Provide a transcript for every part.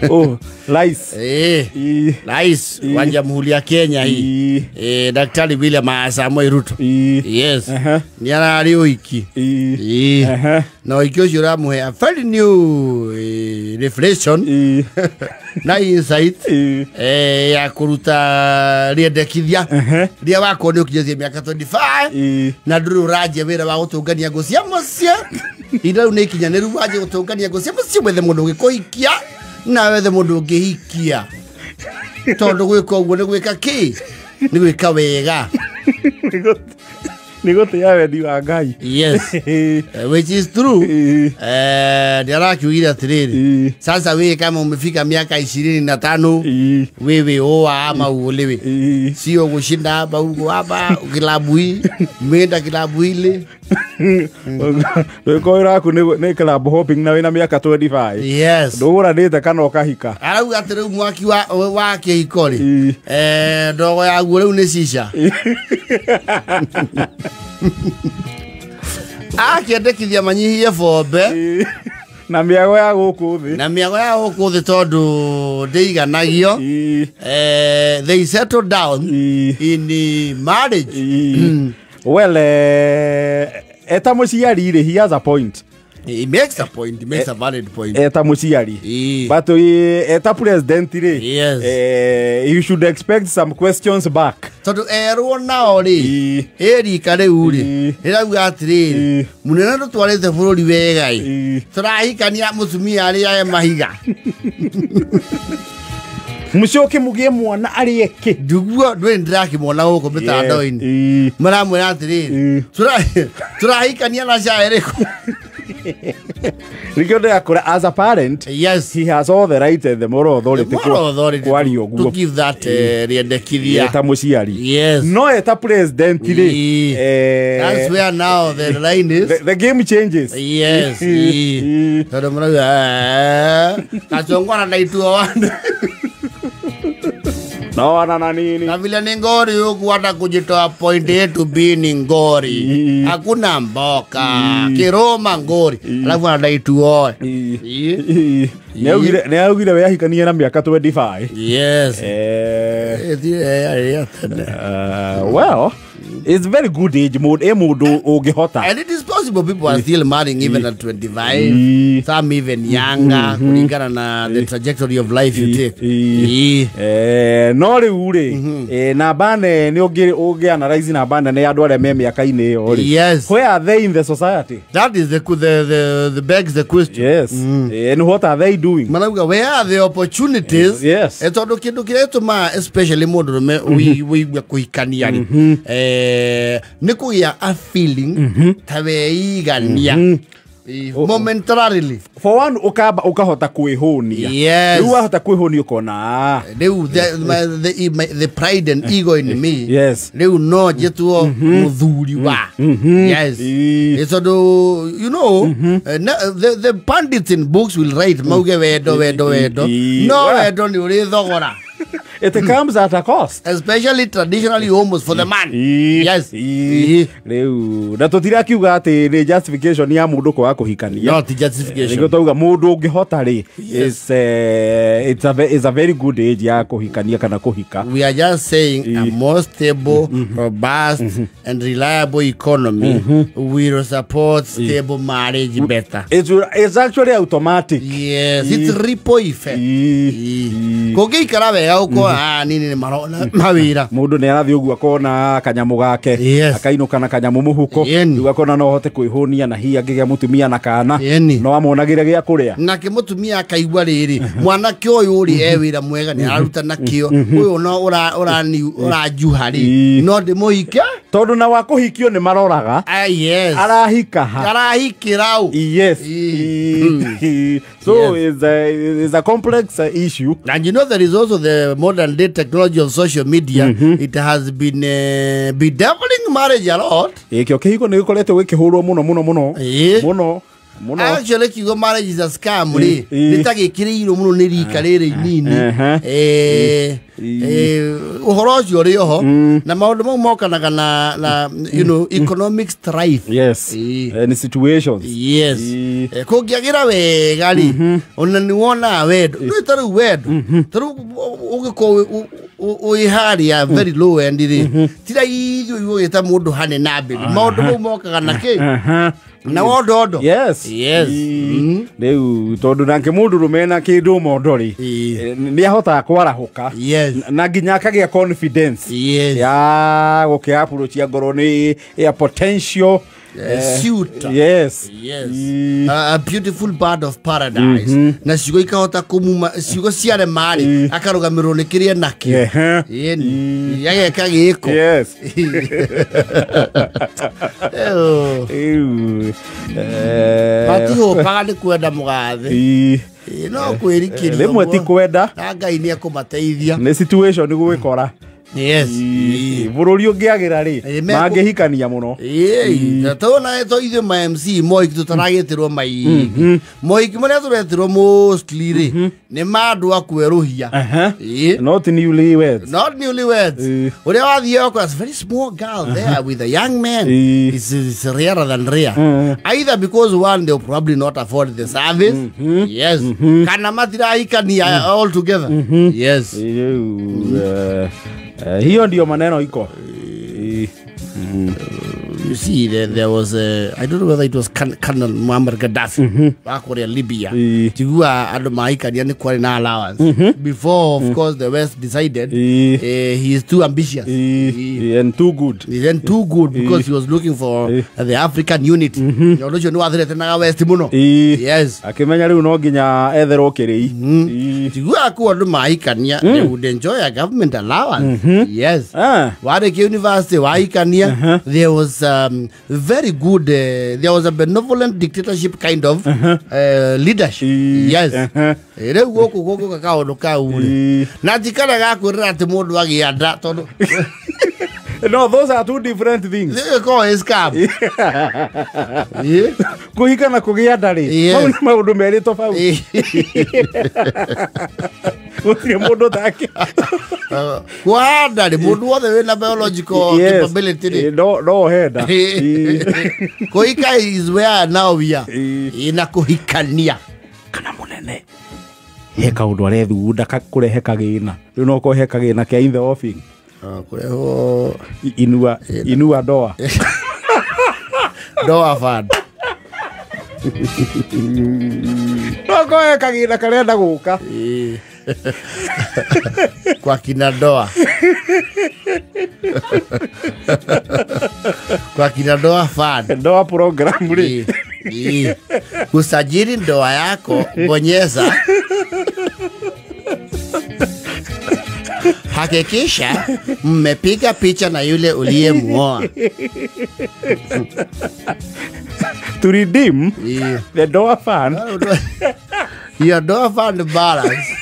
Oh, rais. Rais wa Jamhuri ya Kenya hii, Daktari William Samoei Ruto. Yes. Nĩ ararĩ ũhiki. Na ũhiki ũcio ũramũhe a very new reflection na insight ya kũruta rĩendekithia rĩa wakorwo nĩ ũkinyĩtie mĩaka 25 na ndũrĩ ũranjia wĩra wa gũtũngania ngũ cia mũciĩ. Ihinda rĩu nĩ ikinyanĩru wanjie gũtũngania ngũ cia mũciĩ, wethe mũndũ ũngĩkũhikia na wethe mũndũ ũngĩhikia, tondũ gwĩka ũguo nĩ gwĩka kĩ? Nĩ gwĩka wega. Nĩ gũtĩa wendi wa Ngai. Yes. Which is true. Nĩ arakiugire atĩrĩrĩ, sasa wewe kama umefika miaka 25, wewe oa ama uolewe, sio gushinda hapa huko hapa kilabu hii umeenda kilabu ile. Rwĩko raku nĩ club hopping na wĩna mĩaka 25. Yes. Ndũgũranĩte kana ũkahika. Arauga atĩ rĩu mwaki wa kĩhiko rĩ, ndogo yaguo rĩu nĩ cica. Akĩendekithia manyihie bombe na mĩago ya gũkũ thĩ, na mĩago ya gũkũ thĩ tondũ ndĩiganagio. They settle down in marriage. Well, eta mũciari rĩ, he has a point. He makes a point. He makes a valid point. Eta mũciari. But eta president rĩ, yes, you should expect some questions back. Tondũ erwo nao rĩ, ĩrika rĩu rĩ, rĩrauga atĩrĩrĩ, mũnene ndũtwarĩte bũrũri wega ĩ, tũrahikania mũtumia arĩage mahiga. Mũcoke mũgĩe mwana arĩe kĩ? Ndiguo ndũĩ ndĩrakĩmona gũkũ mĩtandao-inĩ. Maramwĩra atĩrĩrĩ, tũrahikania na SHA ĩrĩkũ? Nĩkĩo ndĩrakũra, as a parent, yes, he has all the right and the moral authority kwaria ũguo, to give that rĩendekithia eta mũciari. Yes. No eta president rĩ, that's where now the line is. The game changes. Yes. Tondũ marauga kachongwana na ituo wana no wana na nini, na vile ni ngori huku hata kujitoa point A to B ni ngori, hakuna mboka kiroma ngori, alafu anadai tuoe. Nĩ augire we ahikanie na mĩaka 25. Yes. Well, it's very good age ĩ mũndũ ũngĩhota. And it is possible people are still marrying even at 25, some even younger, kulingana na the trajectory of life you take. No rĩu rĩ, namba nene ũngĩ analyze namba nene ya andũ arĩa me mĩaka-inĩ ĩyo rĩ. Yes. Where are they in the society? That is the begs the question. Yes. And what are they doing? Marauga, where are the opportunities? Yes. Tondũ kĩndũ kĩrĩa gĩtũmaga especially mũndũrũme wĩigua kũhikania rĩ, nĩ kũgĩa a feeling ta weigania momentarily. For one, ukaba ukahota kwĩhũnia. Yes. Rĩu wahota kwĩhũnia ũkona rĩu the pride and ego in me. Yes. Rĩu no njĩtwo mũthuri wa. Yes. Tondũ you know, the pundits in books will write mauge wendo wendo wendo. No wendo nĩ ũrĩ thogora. It comes at a cost. Especially traditionally almost for the man. Yes. Rĩu na tũtirakiuga atĩ nĩ justification ya mũndũ kwaga kũhikania. Not justification. Nĩguo twauga mũndũ ũngĩhota rĩ, it's a very good age ya kũhikania kana kũhika. We are just saying a more stable, robust and reliable economy will support stable marriage better. It's actually automatic. Yes, it's ripple effect. Kũngĩikara wega ũkona nini nĩ marona mawĩra. Mũndũ nĩ arathiĩ ũguo akona kanyamũ gake, akainũka na kanyamũ mũhuko, rĩu akona no ahote kwĩhũnia na hihi angĩgĩa mũtumia na kana no amonagĩre gĩa kũrĩa. Nake mũtumia akaigua rĩrĩ, mwanake ũyũ rĩ e wĩra mwega nĩ araruta na kĩo, ũyũ no ũranjuha rĩ, no ndĩmũhike tondũ na wa kũhikio nĩ maroraga. Yes. Arahika ha? Arahikĩra ũ? Yes. So it's a complex issue. And you know there is also the modern day technology of social media. It has been bedeviling marriage a lot. Ĩkĩo kĩhiko nĩ gĩkoretwo gĩkĩhũrwo mũno mũno mũno. Mũno. Muno. Actually kiugo marriage is a scam ri nitagikiriirwo muno ni rika riri inini. Uhoro ucio ri oho na maundu mau mokanaga na you know economic strife. Yes. And situations. Yes. Kungiagira wega ri ona ni wona wendo ni taru wendo taru ugiko uiharia very low end ri tira ithu igugita mundu hane na baby maundu mau mokaga na ki na wondo. Yes. Yes. Riu tondu nake mundu rume na kindu mondo ri ni ahotaga kwarahuka. Yes. Na nginya akagia confidence. Yes. Ya guki approach ya ngoro ni ya potential suitor. Yes. Yes. A beautiful bird of paradise. Na ciugo ikahota kumuma ciugo ciare mari akarugamirwo ni kiria nakio. Yeni yageka giko. Yes. Matihopaga ni kwenda mugathe. No kwirikiria. Rimwe ti kwenda. Na Ngai ni akumateithia. Ni situation ni gwikora. Yes. Bururi ungiagira ri mangihikania muno. Na tona to ithuĩ ma MC moiki tutaragitirwo maingĩ. Moiki maria turetirwo mostly ri ni ma andu a kweruhia. Not newlyweds. Not newlyweds. Uria wathie okwa very small girl there with a young man. It's rarer than rare. Either because one they will probably not afford the service. Yes. Kana matirahikania all together. Yes. Hiyo ndio maneno iko. You see, there was a, I don't know whether it was Colonel Muammar Gaddafi wa Libya. Tigua andu maikania ni kwari na allowance. Before, of course, the West decided he is too ambitious. And too good. And too good because he was looking for the African unity. Undu ucio ni wathirete na West muno. Yes. Akimenya riu no nginya etherwo kirei. Tigua ku andu maikania they would enjoy a government allowance. Yes. Wariki university waikania there was very good there was a benevolent dictatorship kind of leadership. Yes. Riu guku guku kaundu kau ri na tikara gakwirira ati mundu agia nda tondu No, those are two different things. They call it scam. Kuhika na kugia nda ri mau ni maundu meri tofauti. Gutire mundu take kuhanda ri mundu wothe wina biological capability ri no henda. Kuhika is where now we are ina kuhikania kana munene he kaundu arethugunda kurehe kagina riu no ko he kagina kia in the offing. Kureho inua doa. Doa fund. No ko he kagina karenda guka kwa kina doa. Kwa kina doa fund. Doa program ri. Kusajili ndoa yako bonyeza. Hakikisha mmepiga picha na yule uliyemuoa. To redeem the doa fund. Your doa fund balance.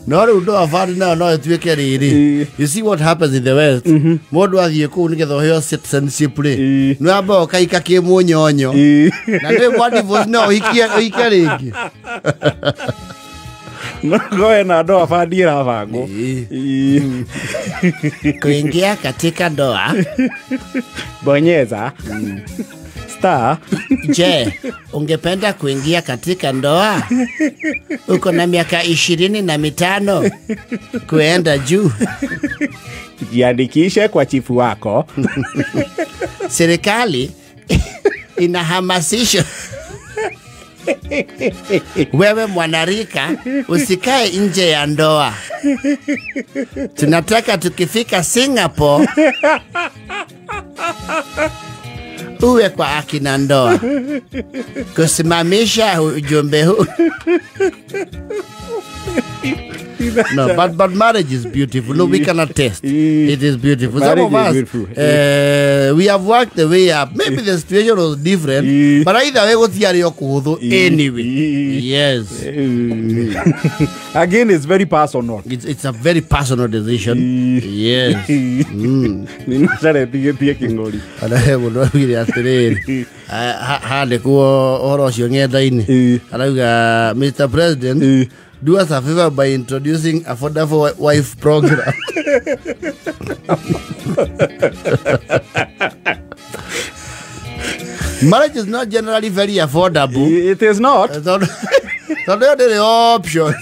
No doa fund no no ituike riri. You see what happens in the West. Mundu athie kuu nigetha uheo citizenship ri. Ni wamba ukaika ki munyonyo. Na ni mwa divorce no uhikie ringi. No na ndoa fund irabango. Kuingia katika ndoa bonyeza star. Je, ungependa kuingia katika ndoa? Uko na miaka 25 kuenda juu. Jiandikishe kwa chifu wako. Serikali inahamasisha wewe mwanarika usikae nje ya ndoa. Tunataka tukifika Singapore uwe kwa akina ndoa. Kusimamisha ujumbe huu. No, but marriage is beautiful. No, we cannot test. It is beautiful. Some of Marriage us, is beautiful. We have worked the way up. Maybe the situation was different, but either way, gũtiarĩ o kũhũthũ anyway. Yes. Again, it's very personal. It's a very personal decision. Yes. Nĩ macaretigĩtie kĩng'ori. Ona he mũndũ augire atĩrĩrĩ, handĩkwo ũhoro ũcio ng'enda-inĩ, arauga, "Mr. President, do us a favor by introducing affordable wife program." Marriage is not generally very affordable. It is not. Tondũ ĩyo ndĩrĩ option.